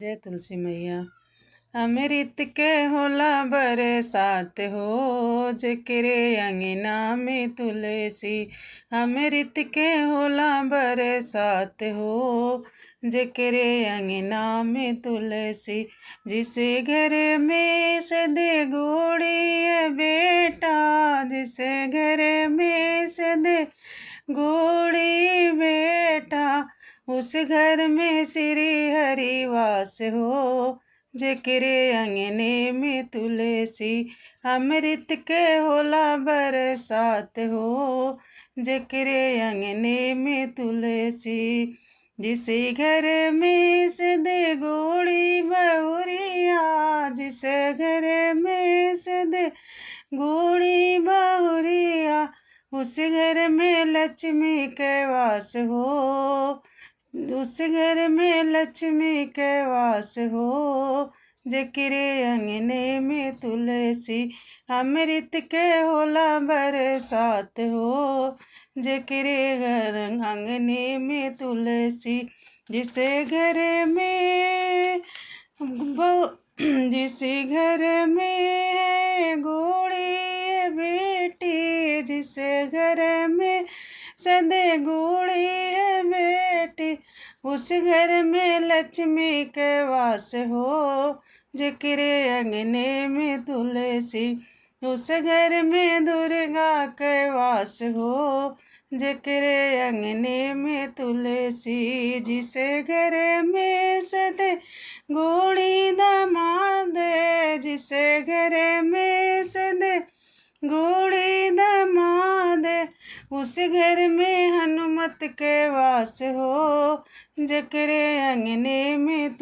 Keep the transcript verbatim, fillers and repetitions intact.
जय तुलसी मैया। अमृत के होला बरसात हो, जेकरे अंगना में तुलसी। अमृत के होला बरसात हो, जेकरे अंगना में तुलसी। जिसे घर में सदे गोड़ी है बेटा, जिसे घर में सदे गोड़ी बेटा, उस घर में श्री हरि वास हो। जेकरे अंगने में तुलसी, अमृत के होला बरसात हो। जेकरे अंगने में तुलसी, जिसे घर में सदे गोड़ी बहुरिया, जिसे घर में सदे गोड़ी बहुरिया, उस घर में लक्ष्मी के वास हो। उस घर में लक्ष्मी के वास हो। जेकरे अंगने में तुलसी, अमृत के होला बरसात हो। जेकरे घर अंगने में तुलसी, जिसे घर में बहु-, जिसे घर में गोड़ी है बेटी, जिसे घर में सदे गोड़ी है बेटी, उस घर में लक्ष्मी के वास हो। जेकरे अंगने में तुलसी, उस घर में दुर्गा के वास हो। जेकरे अंगने में तुलसी, जिसे घर में सदे गोड़ी दमाद, जिसे घर में सदे गोड़ी दमाद, उस घर में हनुमत के वास हो। जेकरे अंगने में